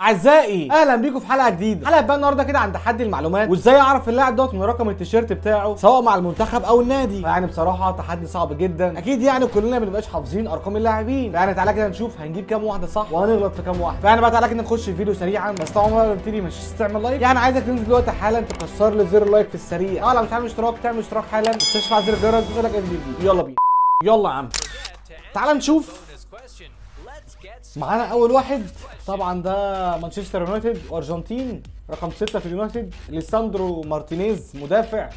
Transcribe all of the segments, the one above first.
اعزائي اهلا بيكم في حلقة جديده. حلقة بقى النهارده كده عن تحدي المعلومات وازاي اعرف اللاعب دوت من رقم التيشيرت بتاعه سواء مع المنتخب او النادي. يعني بصراحة تحدي صعب جدا، اكيد يعني كلنا ما بنبقاش حافظين ارقام اللاعبين. يعني تعالى كده نشوف هنجيب كام واحدة صح وهنغلط في كام واحدة. فانا بقى تعالى كده نخش الفيديو سريعا، بس طبعا بقى نبتدي مش تعمل like، يعني عايزك تنزل دلوقتي حالا تكسر لي زر like في السريع. لو مش عامل اشتراك تعمل اشتراك حالا، ما تنساش تفعل زر الجرس وتقول لك الفيديو. يلا بينا، يلا يا عم تعالى نشوف. معانا اول واحد طبعا ده مانشستر يونايتد وارجنتين، رقم 6 في اليونايتد ليساندرو مارتينيز مدافع.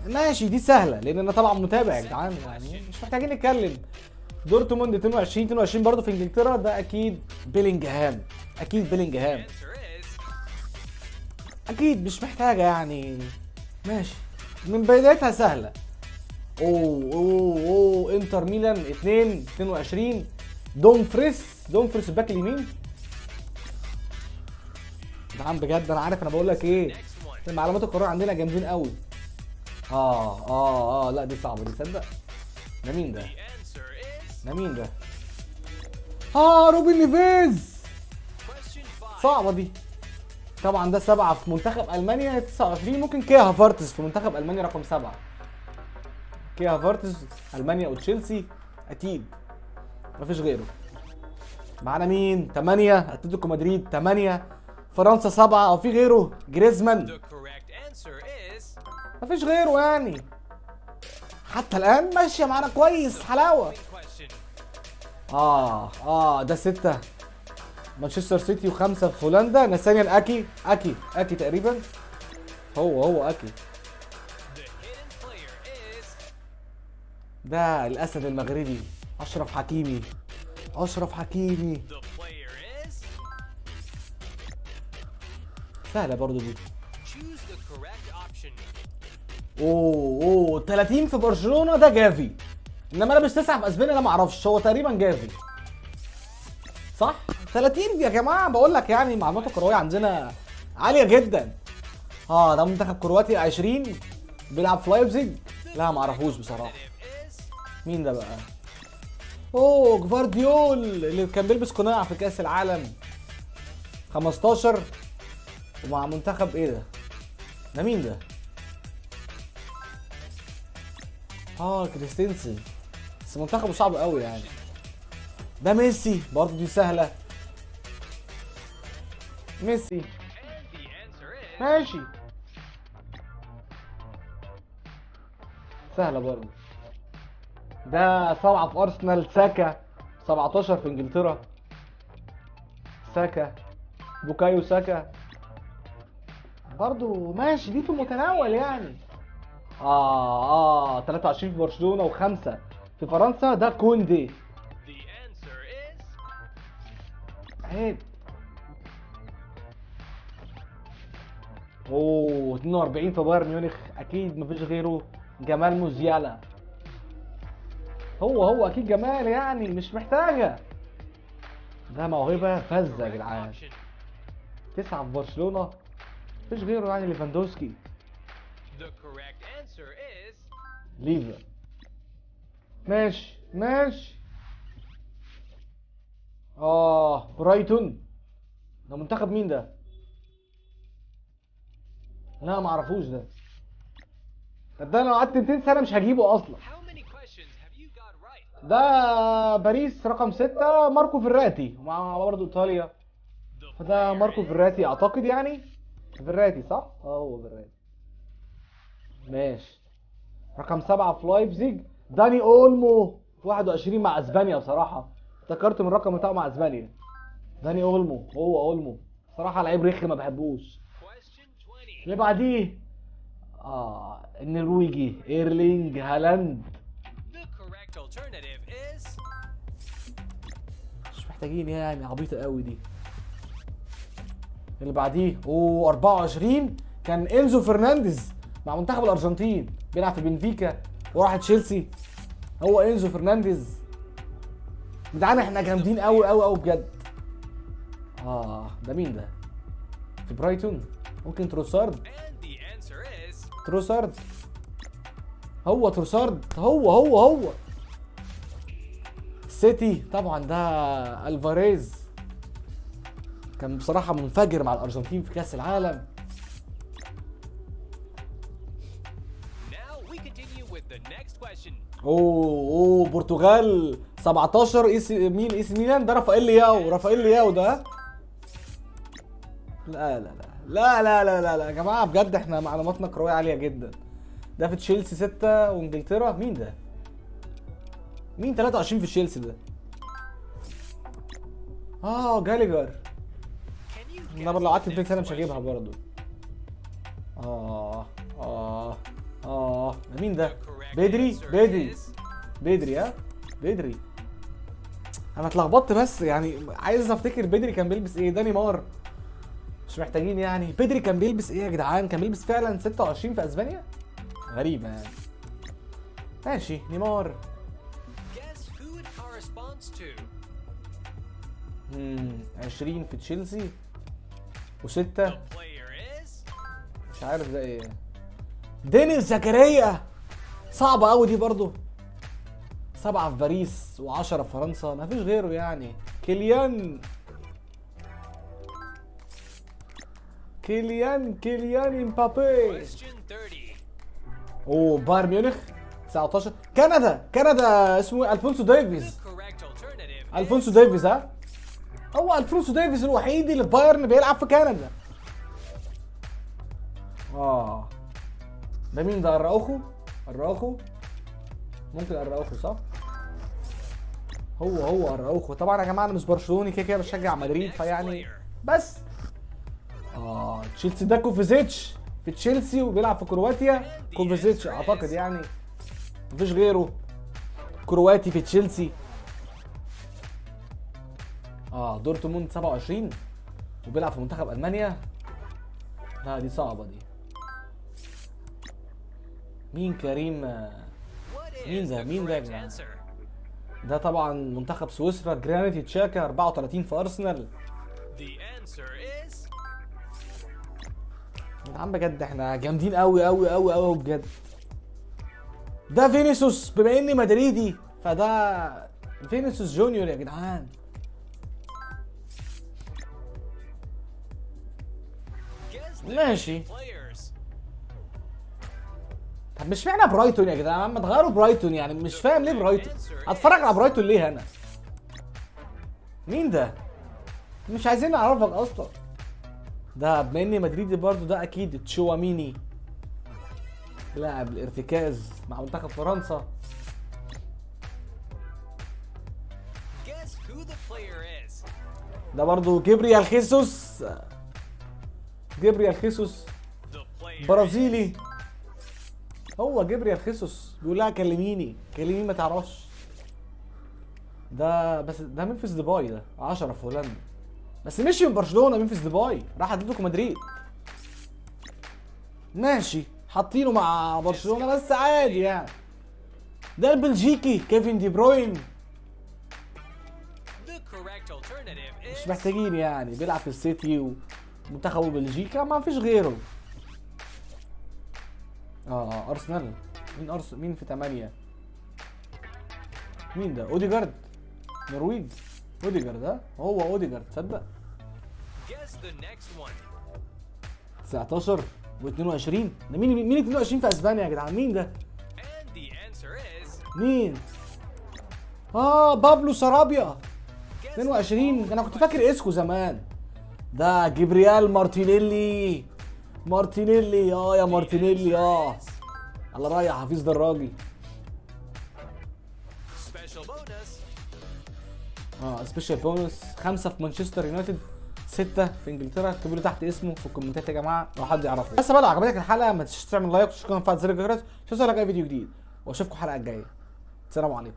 ماشي دي سهلة لان انا طبعا متابع يا جدعان، يعني مش محتاجين نتكلم. دورتموند 22 22 برضه في انجلترا، ده اكيد بيلينجهام، اكيد بيلينجهام اكيد مش محتاجه يعني. ماشي من بدايتها سهلة. اوه اوه اوه انتر ميلان 2 22 دومفريس، دومفريس ال back اليمين. جدعان بجد انا عارف انا بقول لك ايه، المعلومات الكروية عندنا جامدين قوي. لا دي صعبة دي، صدق. ده مين ده؟ ده مين ده؟ روبن نيفيز، صعبة دي. طبعا ده 7 في منتخب المانيا 29، ممكن كيا هافرتز في منتخب المانيا رقم 7. كيا هافرتز المانيا وتشيلسي اكيد مفيش غيره. معانا مين؟ 8 اتلتيكو مدريد 8، فرنسا 7، او في غيره؟ جريزمان مفيش غيره يعني. حتى الان ماشية معانا كويس، حلاوة. ده 6 مانشستر سيتي و5 في هولندا. ناثانيال اكي، اكي اكي تقريبا، هو اكي. ده الاسد المغربي اشرف حكيمي، اشرف حكيمي سهلة برضو دي. اوه 30 في برشلونة ده جافي، انما لابس 9 في اسبانيا ده معرفش، هو تقريبا جافي صح؟ 30 يا جماعة، بقول لك يعني معلومات الكروية عندنا عالية جدا. ده منتخب كرواتيا 20 بيلعب في لايبزيج، لا معرفوش بصراحة. مين ده بقى؟ اوه جفارديول اللي كان بيلبس قناع في كأس العالم 15 ومع منتخب ايه ده؟ ده مين ده؟ كريستنسن، بس منتخبه صعب قوي يعني. ده ميسي برضه دي سهلة، ميسي ماشي سهلة برضه. ده 7 في ارسنال، ساكا 17 في انجلترا، ساكا بوكايو ساكا برضه ماشي، دي في المتناول يعني. 23 في برشلونة و5 في فرنسا، ده كوندي. عيب. اوه 42 في بايرن ميونخ، اكيد مفيش غيره، جمال موزيالا. هو اكيد جمال يعني مش محتاجه، ده موهبة فذة يا جدعان. 9 في برشلونة مفيش غيره يعني، ليفاندوسكي. ليفا ماشي ماشي. برايتون ده منتخب مين ده؟ لا معرفوش ده. طب ده انا لو قعدت 200 سنة مش هجيبه اصلا. ده باريس رقم 6 ماركو فيراتي، مع برضه ايطاليا، فده ماركو فيراتي اعتقد يعني، فيراتي صح؟ هو فيراتي ماشي. رقم 7 في لايبزيج داني اولمو 21 مع اسبانيا، بصراحة افتكرت من الرقم بتاعه مع اسبانيا. داني اولمو، هو اولمو صراحة لعيب رخم ما بحبوش. اللي بعديه النرويجي ايرلينج هالاند، مش محتاجين يعني، عبيطه قوي دي. اللي بعديه 24 كان انزو فرنانديز مع منتخب الارجنتين، بيلعب في بنفيكا وراح تشيلسي، هو انزو فرنانديز. جدعان احنا جامدين قوي قوي قوي بجد. ده مين ده؟ في برايتون، ممكن تروسارد. تروسارد، هو تروسارد، هو سيتي طبعا ده الفاريز. كان بصراحة منفجر مع الارجنتين في كاس العالم. Now we continue with the next question. اوه برتغال 17، اي مين؟ اي سي ميلان. ده رافائيل لياو، رافائيل لياو ده. لا لا لا لا لا لا لا, لا. يا جماعة بجد احنا معلوماتنا كروية عالية جدا. ده في تشيلسي 6 وانجلترا. مين ده؟ مين 23 في تشيلسي ده؟ جاليجر. انا لو قعدت 200 سنة مش هجيبها برضه. ده مين ده؟ بدري، بدري، بدري. ها بدري. انا اتلخبطت بس يعني عايز افتكر بدري كان بيلبس ايه. ده نيمار مش محتاجين يعني. بدري كان بيلبس ايه يا جدعان؟ كان بيلبس فعلا 26 في اسبانيا؟ غريبة يعني. ماشي نيمار. Guess who it corresponds to? 20 في تشيلسي و6 The player is مش عارف ده ايه. دينيس زكريا، صعبة قوي دي برضو. 7 في باريس و10 في فرنسا، ما فيش غيره يعني. كيليان، كيليان، كيليان امبابي. Question 30. اوه بايرن ميونخ 19. كندا، كندا اسمه ايه؟ الفونسو ديفيز. The correct alternative الفونسو ديفيز. ها هو الفونسو ديفيز الوحيد اللي في بايرن بيلعب في كندا. ده مين ده؟ اراوخو؟ اراوخو؟ ممكن اراوخو صح؟ هو اراوخو. طبعا يا جماعة انا مش برشلوني، كده كده بشجع مدريد، فيعني بس. تشيلسي ده كوفيزيتش في تشيلسي وبيلعب في كرواتيا. كوفيزيتش اعتقد يعني مفيش غيره كرواتي في تشيلسي. دورتموند 27 وبيلعب في منتخب المانيا. لا دي صعبة دي. مين كريم؟ مين ده؟ مين ده يا جماعة؟ ده طبعا منتخب سويسرا، جرانيت تشاكا 34 في ارسنال. يا عم بجد احنا جامدين قوي قوي قوي قوي بجد. ده فينيسيوس، بما اني مدريدي فده فينيسيوس جونيور يا جدعان. ماشي. طب مش معنى برايتون يا جدعان، ما تغيروا برايتون يعني، مش فاهم ليه برايتون. هتفرج على برايتون ليه انا؟ مين ده؟ مش عايزين نعرفك اصلا. ده بما اني مدريدي برضو ده اكيد تشواميني، لاعب الارتكاز مع منتخب فرنسا. ده برضو جبريال خيسوس، جبريال خيسوس برازيلي. هو جبريال خيسوس بيقول لها كلميني كلميني ما تعرفش. ده بس ده ممفيس ديباي، ده 10 في هولندا، بس مشي من برشلونة. ممفيس ديباي راح اتلتيكو مدريد. ماشي حاطينه مع برشلونة بس عادي يعني. ده البلجيكي كيفن دي بروين، مش محتاجين يعني، بيلعب في السيتي ومنتخبه بلجيكا، ما فيش غيره. ارسنال. مين ارسنال؟ مين في 8؟ مين ده؟ اوديجارد، نرويج. اوديجارد ده هو اوديجارد، تصدق؟ 19 و22. ده مين 22 في اسبانيا يا جدعان؟ مين ده؟ مين؟ بابلو سارابيا 22. انا كنت فاكر اسكو زمان. ده جبريال مارتينيلي، مارتينيلي. يا مارتينيلي، الله رايح حفيظ دراجي. special bonus. 5 في مانشستر يونايتد، 6 في انجلترا. اكتبوا لي تحت اسمه في الكومنتات يا جماعة لو حد يعرفه. بس بقى لو عجبتك الحلقة ما تنساش تعمل like وتشترك وتفعل زر الجرس عشان يوصلك اي فيديو جديد، واشوفكم الحلقة الجاية. السلام عليكم.